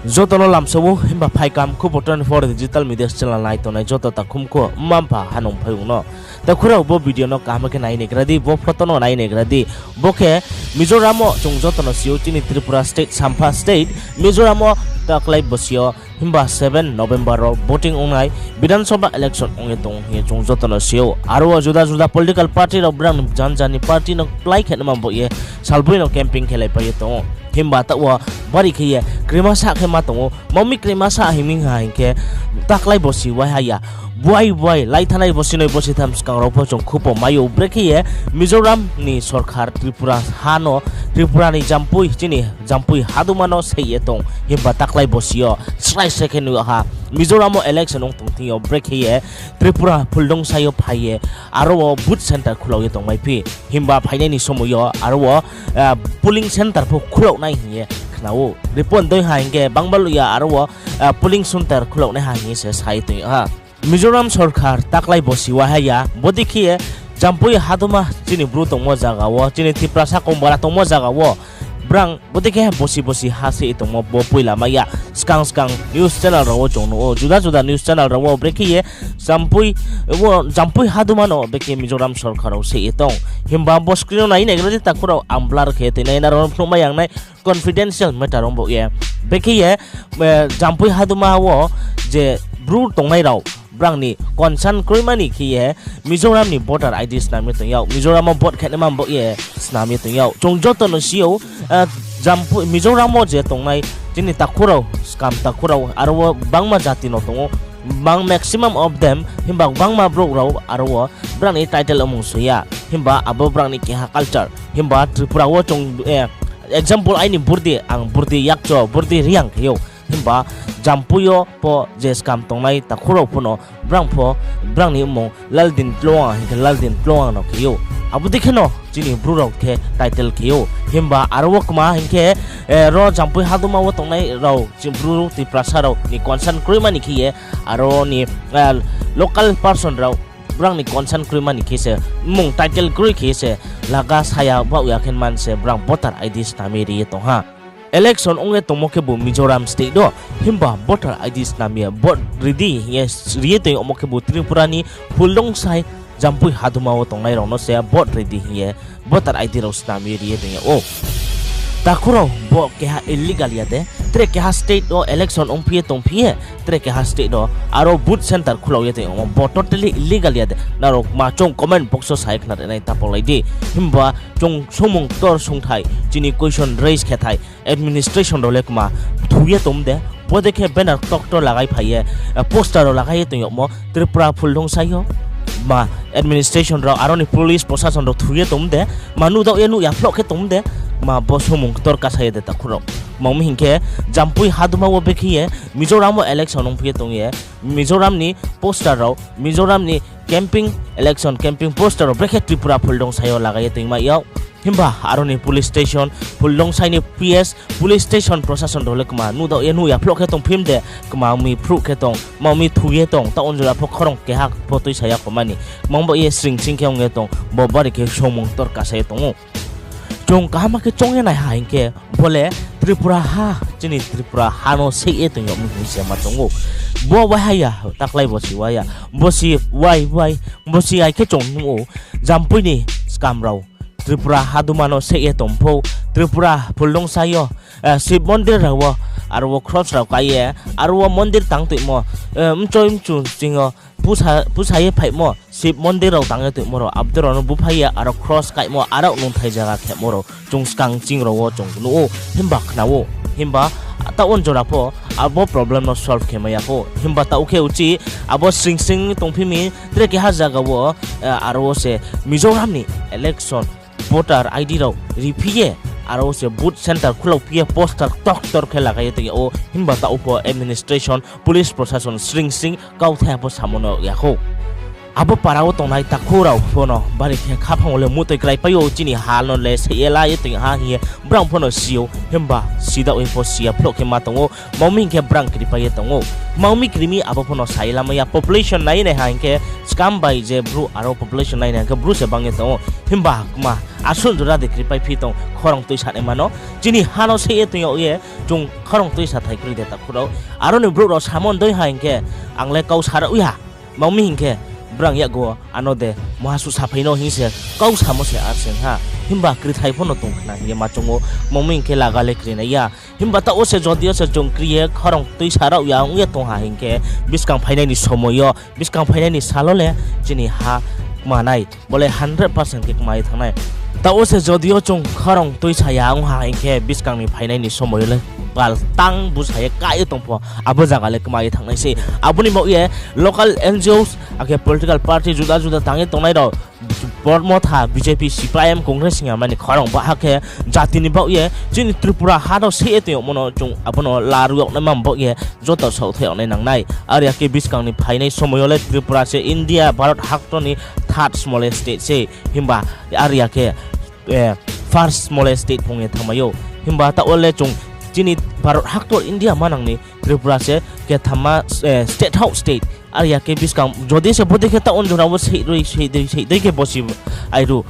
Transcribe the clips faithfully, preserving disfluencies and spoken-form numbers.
Joto no lamsao, himba phaikam khupo twenty four digital media channel nai tongnai joto takhum kho mma mpha hanung phaiyong no. Takhu rao bo video no kaham khe nai naigra di, bo photo no nai naigra di. Bo khe Mizoram wo chung joto no si ou, chini Tripura state, Sampha state, Mizoram wo taklai bosi yo himba seven November wo voting ongnai Bidhan Sabha election ong ye tong hing ye chung joto no si ou. Aro wo juda juda political party rao brang ni jan jan ni party no plái khe nma bo ye salboi no camping khelaipai ye tong ou. Himba taoh wo bari khe ye krima sa khe ma tong ou. Mami krima sa hing mi ha hing khe taklai bosi waiha ya, buai buai laithanai bosi noi bosi tham skang rao pho chung khupo mai ou. Brekhe ye Mizoram ni sorkar Tripura ha no, Tripura ni Jampui, chini Jampui haduma no seih ye tong. Himba taklai bosi yo srai srai khe nuh ha, Mizoram wo election ong tong thing yo brekhe ye Tripura Phuldungsai yo phai ye aro wo booth centre khulao ye tongmaiphi. Himba phainai ni somoi yo aro wo polling centre pho khulao nai hing ye khna ou. Report dei ha hing khe bangbalu ya aro wo polling centre khulao nai ha hing ye se sa ye tong ha. Mizoram sorkar taklai bosi waiha ya, bodei khe ye Jampui haduma chini Bru tongmo zaga wo, chini Tiprasa Kongbara tongmo zaga wo, brang bodei khe bosi bosi ha se tongmo bo poila mai ya. Skang skang news channel rao wo chung nuh ou, juda juda news channel rao wo brekhe ye Jampui, Jampui haduma no brekhe Mizoram sorkar rao se ye tong. Himba bo screen no nai naigra di takhu rao, ang blur khe ye tui nai, nrao no phnuh mai yang nai, confidential matter ong bo ye. Brekhe ye Jampui haduma wo je Bru tongnai rao, brang ni concern kroima ni khe ye Mizoram ni voter I D snam ye tong yag, Mizoram wo vote khe naima bo ye snam ye tong yag. Chung joto no si ou, Mizoram wo je tongnai chini takhu rao, skam takhu rao, aro wo gbangma jati no tong ou, gbang maximum of them, himba gbangma brouh rao aro wo brang ni title omung soi ya, himba abo brang ni keha culture, himba Tripura wo chung, example aini burdi, ang burdi Yakcho, burdi Reang khe ou, himba Jampui yo pho je skam tongnai takhu rao pho no brang pho, brang ni mmung Laldin Tloang hing khe Laldin Tloang no khe ou. Abo dei khe no chini Bru rao khe title khe ou. Himba aro wo kma hing khe, ro Jampui haduma wo tongnai rao, Bru Tiprasa rao ni concern kroima ni khe ye, aro ni local person rao brang ni concern kroima ni khe se, mmung title kroi khe se, laga saya baoh ya khe man se brang voter I D snam ye ri ye tong ha. Election ong ye tongmo khebu Mizoram state do, himba voter I D snam ye vote ri di hing ye ri ye tong yagmo khebu Tripura ni Phuldungsai Jampui haduma wo tongnai rao no se vote ri di hing ye voter I D rao snam ye ri ye tong yag ou. Takhu rao, bo keha illegal ya de, tre keha state wo election ongphi ye tongphi ye, tre keha state wo aro booth centre khulao ye tong yagmo bo totally illegal ya de? Nrao kma chung comment box wo sa ye khna ri nai, tapaklai di. Himba chung sungmung ktor sungthai, chini question raise khe thai, administration rao le kma thu ye tong de, bodei khe banner ktor ktor lagai phai ye, poster rao lagai ye tong yagmo Tripura Phuldungsai yo, ma administration rao aro ni police prosason rao thu ye tong de, ma nuhdaoh ye nuh ya phloh khe tong de, ma bo sungmung ktor kasa ye de takhu rao. Kma mi hing khe Jampui haduma wo brekhe ye Mizoram wo election ongphi ye tong ye, Mizoram ni poster rao, Mizoram ni campaign, election campaign poster rao brekhe Tripura Phuldungsai yo lagai ye tongmai yag. Himba aro ni police station, Phuldungsai ni P S, police station prosason rao le kma nuhdaoh ye nuh ya phloh khe tong phim de, kma mi phruh khe tong, ma mi thu ye tong, taoh ong jora pho khorang keha pho tuisa ya kho mani, kma bo ye sring sring khe ong ye tong, bo bari khe sungmung ktor kasa ye tong ou. Chung kaham khe choung ye nai ha hing khe, bo le Tripura ha, chini Tripura ha no seih ye tong yag mi hing se ma choung ou. Bo waiha ya, taklai bosi wai ya, bosi wai wai, bosi ai khe chung nuh ou, Jampui ni skam rao Tripura haduma no seih ye tong pho, Tripura Phuldungsai yo, Shiv mondir rao wo, aro wo cross rao kai ye, aro wo mondir tang toimo, mchoi mchu ching yo, pusa ye phaimo, Shiv mondir rao tang ye toimo rao, abo dei rao no buphai ye, aro cross kaimo, aro nungthai zaga khemo rao chung skang ching rao wo chung nuh ou, himba khna ou, himba taoh ong jora pho abo problem no solve khe mai ya kho. Himba taoh khe uchih abo sring sring tongphi mi, tre keha zaga wo, aro wo se Mizoram ni election voter I D rao riphi ye, aro wo se booth centre khulao phi ye poster ktor ktor khe lagai ye tong yag ou, himba taoh pho administration, police prosason sring sring kauthai pho samo no ya kho. Abo para wo tongnai takhu rao pho no bari khe khaphang wo le muhtoi kraipai ou, chini ha no le seih ye la ye tong ha hing ye brao pho no si ou, himba sidaoh ye pho si ya phloh khe ma tong ou. Tma hing khe brao kripai ye tong ou. Tma mi kri mi abo pho no sa ye lamai ya. Population nai ye nai ha hing khe, skam bai je Bru aro population nai nai ha hing khe Bru se bang ye tong ou. Himba kma asuh jora de kripai phi tong khorang tuisa naima no. Chini ha no seih ye tong yag ye chung khorang tuisa thai kroi de takhu rao. Aro ni brouh rao samo dei ha hing khe, ang le kau sa rao ya. Tma mi hing khe, brao yakgu ano de muha suh saphai no hing se kau samo se ar se ha. Himba krithai pho no tong khna hing ye ma choung ou. Tma mi hing khe laga le kri nai ya. Himba taoh wo se jodi yo se chung kri ye khorang tuisa rao ya ong ye tong ha hing khe, buskang phainai ni somoi yo, buskang phainai ni sal wo le chini ha kma nai, bo le hundred percent khe kma ye thanng nai. Taoh wo se jodi yo chung khorang tuisa ya ong ha hing khe, buskang ni phainai ni somoi yo le pal tang busa ye ka ye tong pho, abo zaga le kma ye thanng nai sei. Abo ni baoh ye local N G Os akhe political party juda juda tang ye tongnai rao, Motha, B J P, C P I M, Congress hing ya mani khorang baha khe jati ni baoh ye chini Tripura ha no seih ye tong yagmo no chung abo no laru yag naima baoh ye joto saohthaih yag nai nang nai. Are ya khe buskang ni phainai somoi yo le Tripura se India, Bharat haktor ni third smallest state se, himba are ya khe first smallest state phung ye thanngmai ou. Himba taoh wo le chung chini Bharat haktor India manang ni Tripura se kethamma state houh state. Are ya khe buskang jodi se bodei khe taoh wo jora wo seih dei khe bosi airu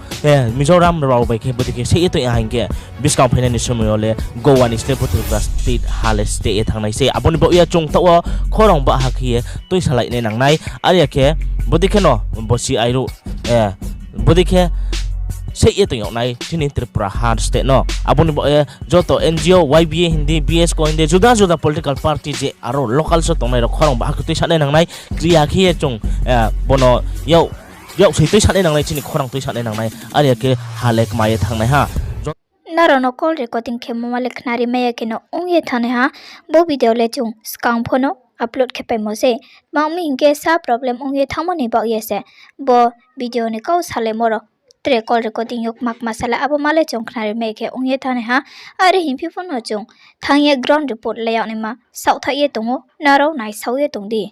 Mizoram rao bai khe bodei khe seih ye tong ya hing khe, buskang phainai ni somoi yo le Goa ni slái pho Tripura state ha le seih ye thanng nai sei. Abo ni baoh ye chung taoh wo khorang baha khe ye tuisalai nai nang nai. Are ya khe bodei khe no bosi airu bodei khe seih ye tong yag nai chini Tripura ha state no. Abo ni baoh ye joto N G O, Y B A hing di, B S K hing di, juda juda political party je aro local so tongnai rao khorang baha khe tuisa nai nang nai. Kri ya khe ye chung bo no yak, yaksoi tuisa nai nang nai, chini khorang tuisa nai nang nai. Are ya khe ha le kma ye thanng nai ha. Nrao no call recording khemo ma le khnari mai ya khe no ong ye thanng nai ha. Bo video le chung skang pho no upload khe paimo se. Tma mi hing khe sa problem ong ye thanngmo ni baoh ye se bo video ni kau salaimo rao tre call recording yo kma kma sa le abo ma le chung khnari mai ya khe ong ye thanng nai ha. Are hingphi pho no chung thanng ye ground report le yag naima saohthaih ye tong ou, nrao naisao ye tong di.